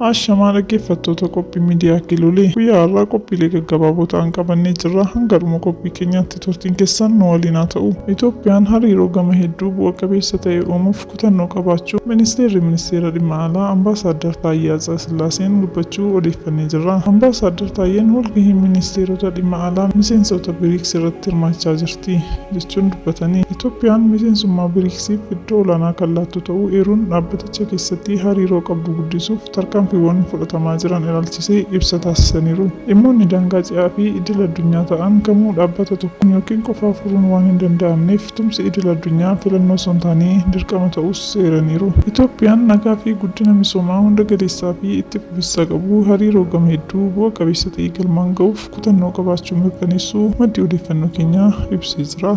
Ashamaa dhaggeeffattoota qophii miidiyaa Kiilolee guyyaa har'aa qophiilee gaggabaaboo ta'an qabannee jirra. Hanga dhuma qophii keenyaatti turtiin keessan nu waliin haa ta'u. Itoophiyaan hariiroo gama hedduu bu'a qabeessa ta'e uumuuf kutannoo qabaachuu Ministeerri Ministeera Dhimma Alaa Ambaasaaddar Taayyee Atsqasillaaseen dubbachuu odeeffannee jirra. Ambaasaaddar Taayyeen walgahii ministeerota dhimma alaa miseensota Biriiks irratti hirmaachaa jirti jechuun dubbatanii. Itoophiyaan miseensummaa Biriiksiif iddoo olaanaa kan laattu ta'uu eeruun dhaabbaticha keessatti hariiroo qabdu guddisuuf tarkaanfiiwwan fudhatamaa jiran ilaalchisee ibsa taasisaniiru. Dhimmoonni daangaa ce'aa fi idil addunyaa ta'an kamuu dhaabbata tokkoon yookiin qofaa furuun waan hin danda'amneef tumsi idil addunyaa filannoo osoo hin taane dirqama ta'uus eeraniiru. Itoophiyaan nagaa fi guddina misoomaa hunda galeessaa fi itti fufinsa qabu hariiroo gama hedduu bu'a qabeessa ta'e galmaan ga'uuf kutannoo qabaachuu mirkaneessuu maddi odeeffannoo keenyaa ibsee jira.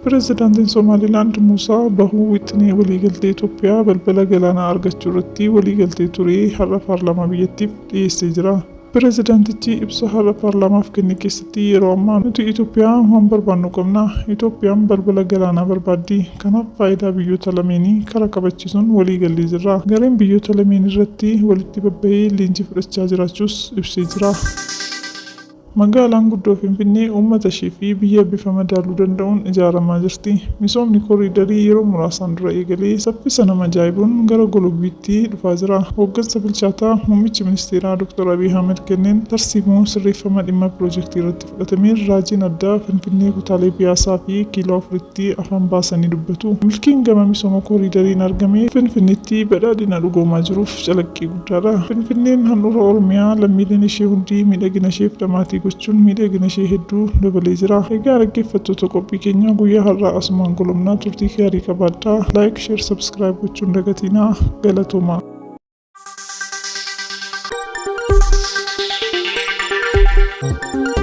Pirezidaantiin Somaalilaand Muusaa Bahuu wixinee waliigaltee Itoophiyaa balbala galaanaa argachuu irratti waliigaltee ture har'a paarlaamaa biyyattiif dhiyeessee jira. Pirezidaantichi ibsa har'a paarlaamaaf kenne keessatti yeroo ammaa nuti Itoophiyaa waan barbaannu qabna. Itoophiyaan balbala galaanaa barbaaddi. Kanaaf faayidaa biyyoota lameenii karaa kabachiisuun waliigallee jirra. Gareen biyyoota lameen irratti walitti babbahee leenjii fudhachaa jiraachuus ibsee jira. Magaalaan guddoo Finfinnee uummata ishee fi biyya bifa madaaluu danda'uun ijaaramaa jirti. Misoomni koriidarii yeroo muraasaan dura eegalee saffisa nama ajaa'ibuun gara golobbiitti dhufaa jira. Hooggansa bilchaataa muummichi ministeeraa Dr. Abiy Ahmed kenneen tarsiimoo sirreeffama dhimma piroojeektii irratti fudhatameen raajiin addaa Finfinnee kutaalee Piyaasaa fi Kiiloo Afuritti afaan baasanii dubbatu. Milkiin gama misooma koriidariin argame Finfinneetti badhaadhina dhugoomaa jiruuf calaqqee guddaadha. Finfinneen handhuura Oromiyaa lammiileen ishee hundi miidhagina isheef dhamaatii gochuun miidhagina ishee hedduu dabalee jira. Egaa dhaggeeffattoota qophii keenyaa guyyaa har'aa asumaan golomnaa turtii gaarii qabaadhaa. Like, share, subscribe gochuun dagatinaa. Galatoomaa. Thank you.